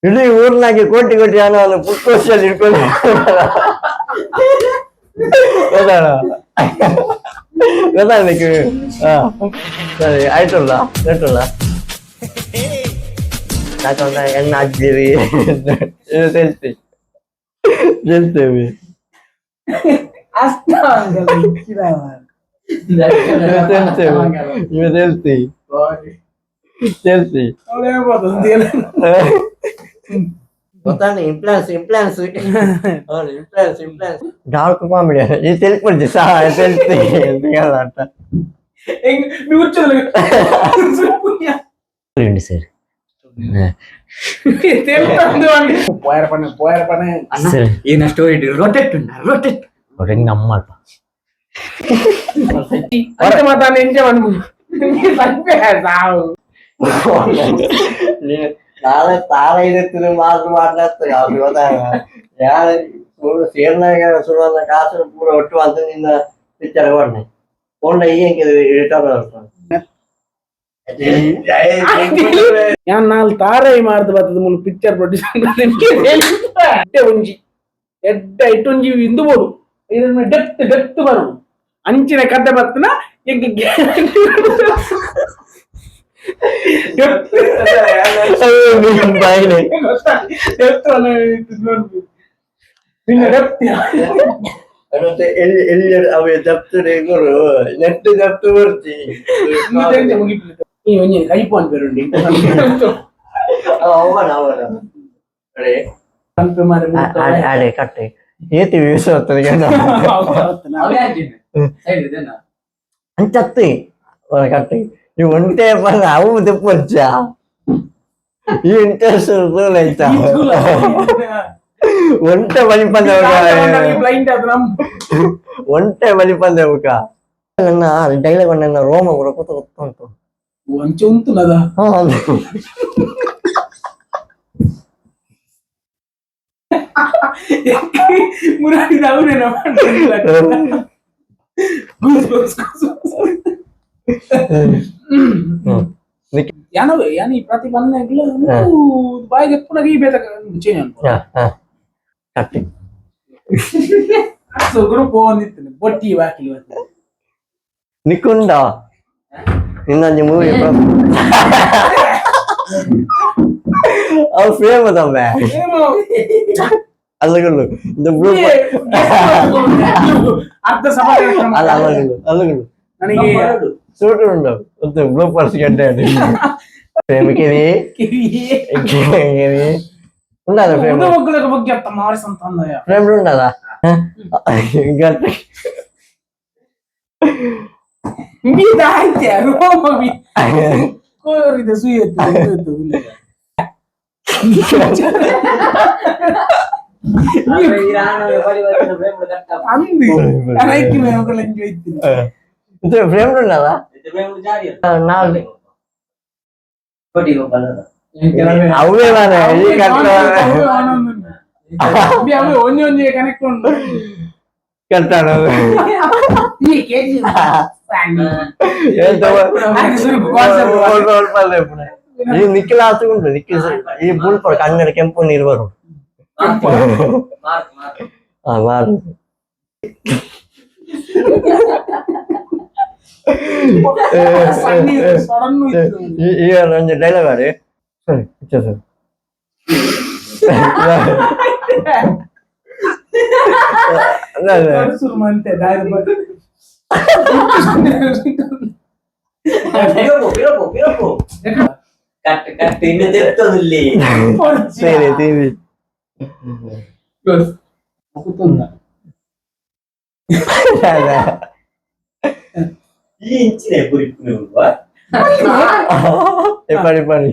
ಇಡೀ ಊರ್ನಾಗೆ ಕೋಟಿ ಕೋಟಿ ಹಣವನ್ನು ಪುಟ್ಟೋಷಲ್ಲಿ ಇಟ್ಕೊಂಡು ಗೊತ್ತಾಣ ಗೊತ್ತಾಗಲಿಕ್ಕೆ. ಹಾ ಸರಿ, ಆಯ್ತಲ್ಲ, ನೆಟ್ಟಲ್ಲ ಯಾಕಂದ್ರೆ ಎಣ್ಣೆ ಹಾಕ್ತೀರಿ ತೆಲ್ತಿ ಗೆಲ್ತೇವೆ. ತೆಲ್ತೇವೆ ಇವ ತೆಲ್ತಿ ತೆಲ್ತಿ ಗೊತ್ತಾನೆ. Implants implants implants implants dark comedy ಈ ತೆಲ್ಪುಂಜಿ ಸಾ ತೆಲ್ತಿ ಅಂತ. ಸರ್. ಪೋಯರ ಪನೆ. ಸರಿ. ಏನ ಸ್ಟೋರಿ ರೊಟೆಟ್ ರೊಟೆಟ್. ಹೊರಗೆ ನಮ್ಮಲ್ಪ. ಅಂತೆ ಮಾತಾನೆ ಎಂಜೆ ಮನ್ಪು ಸಾವು. ನಾಳೆ ತಾರ ಇರುತ್ತಿದ್ದು ಮಾತು ಮಾತಾಡ್ತಾರೆ ಅದು ಗೊತ್ತಾಗ ಯಾರು ಪೂರ ಸೇರ್ನಾಗ ಸುಡುವಂತ ಕಾಸು ಪೂರ ಒಟ್ಟು ಅಂತ ನಿನ್ನ ಪಿಕ್ಚರ್ ಕೊಡ್ನೆ ಕೊಂಡ ಈ ರಿಟರ್ನ್. ಯಾನ್ ನಾಲ್ ತಾರೈ ಮಾರ್ದು ಬರ್ತದೆ ಮುಲು ಪಿಕ್ಚರ್ ಪ್ರೊಡ್ಯೂಸರ್ ಎಡ್ಡೆ ಒಂಜಿ ಎಡ್ಡೆ ಇಟ್ಟೊಂಜಿ ಇಂದು ಬೋಡು ಇದನ್ನ ಡೆಪ್ತ್ ಡೆಪ್ತ್ ಬರು ಅಂಚಿನ ಕತೆ ಬತ್ತನ ಎಂಕ್ ಡೆಪ್ತ್. ಬಾಯಿಲೆ. ಡೆಪ್ತ್ ನಿನ್ನ ಡೆಪ್ತ್. ಮತ್ತೆ ಎಲ್ಲಿ ಎಲ್ಲಿ ಅವೆ ದಪ್ತರೆ ಗುರು ನೆಟ್ಟು ದಪ್ತು ಬರ್ತಿ. ಈ ಒಂಜಿ ಕೈಪು ಅನ್ಪೇರುಂಡಿ. ಅವನ ಅವನ ಅರೆ. ಅನ್ಪೆ ಮಾರೆ. ಅಡೆ ಕಟ್ಟೆ ಏತಿ ವ್ಯೂಸ್ ಹೋಗ್ತದೆ. ಅಂಚತ್ತಿ ಕಟ್ಟೆ ಈ ಒಂಟೆ ಪಂಡ ಅವು ತಿಪ್ಪೊಚ್ಚ ಈ ಇಂಟ್ರೆಸ್ಟ್ ಆಯ್ತಾ ಒಂಟೆ ಬಲಿಪಂದೆ. ಬ್ಲೈಂಡ್ ಅದು ನಮ್ಮ. ಒಂಟೆ ಬಲಿಪಂದೆ ಬುಕ ನನ್ನ ಡೈಲಾಗ್ ನನ್ನ ರೋಮ ಕೂಡ ಕೂತ ಗೊತ್ತುಂಟು. ಒಂಚೆ ಉಂಟುನದ. ಹಾ ಅದು. ಮುರಾರಿ ಅವರೇನ. ಹ್ಮ್. ಯಾನವೇ ಯಾನ್ ಈ ಪ್ರತಿ ಬಂದಾಗ್ಲ ಬಾಯಿಗೆ ಎಪ್ಪುನಾಗ ಈ ಬೇತ ಚೇಂಜ್ ಅನ್ಕೊ. ಹಾ, ಹಾ. ಕಟ್ಟೆ. ಸೊ ಗ್ರೂಪ್ ಒಂದಿತ್ತು ಬೊಟ್ಟಿ ಬಾಕಿಲು. ನಿಕ್ಕುಂಡ ಇನ್ನೊಂದು ಮೂವಿ ಅವು ಫೇಮಸ್ ಅಮ್ಮೆ. ಅಲ್ಲಗುಳ್ಳು ಬ್ಲೂ. ಅರ್ಧ ಸಮಾಜ. ಅಲ್ಲ, ಅಲ್ಲಗುಳ್ಳು ಅಲ್ಲಗುಳ್ಳು. ನನಗೆ ಸೂಟ್ ಉಂಡು ಒಂದು ಬ್ಲೂ ಪರ್ಸ್ ಗಡ್ಡೆ ಪ್ರೇಮ ಕಿರಿ ಕಿರಿ ಉಂಡದ ಪ್ರೇಮ. ಮಕ್ಕಳಿಗೆ ಬಗ್ಗೆ ಅರ್ಥ ಮಾರಿಸ್ ಅಂತ ಅಂದಯ್ಯ. ಪ್ರೇಮ ಉಂಡದ ಗಟ್ಟೆ. ಮೀದ ಆಯ್ತೆ ರೋಮ ಕೋರಿದ ಸುಯಿ ಎತ್ತು. ಅಂದು ಐಕಿ ಮಕ್ಕಳ ಇತ್ತು. ಪ್ರೇಮ ಉಂಡದ ನಾಲ್ ಅವೇ ಮಾರೆ ಈ ಕಟ್ಟ. ಒಂಜಿ ಒಂಜಿ ಕನೆಕ್ಟ್ ಉಂಟು. ಕಟ್ಟಾಣ. ಈ ಕೆಜಿ ಈ ನಿಖಿಲ್ ಆತು ಉಂಟು ನಿಖಿಲ್ ಈ ಬುಲ್ಪರ್ ಕನ್ನಡ ಕೆಂಪು ನೀರು ಬರು. ಹಾ ಮಾರು. ಸಡನ್. ಈ ಒಂಜಿ ಡೈಲಾಗ್ ಆಡಿ ಸರಿ ಇಚ್ಚ ಸರ್. ಶುರು ಮಂತೆ ದಾರಿ. ಕಟ್ ಕಟ್ ಇನ್ನು ತೆತ್ತದಿಲ್ಲಿ. ಸರಿ ಟಿವಿ. ಈ ಇಂಚಿನ ಪುರಿಪುನ. ಪಡಿ ಪಡಿ.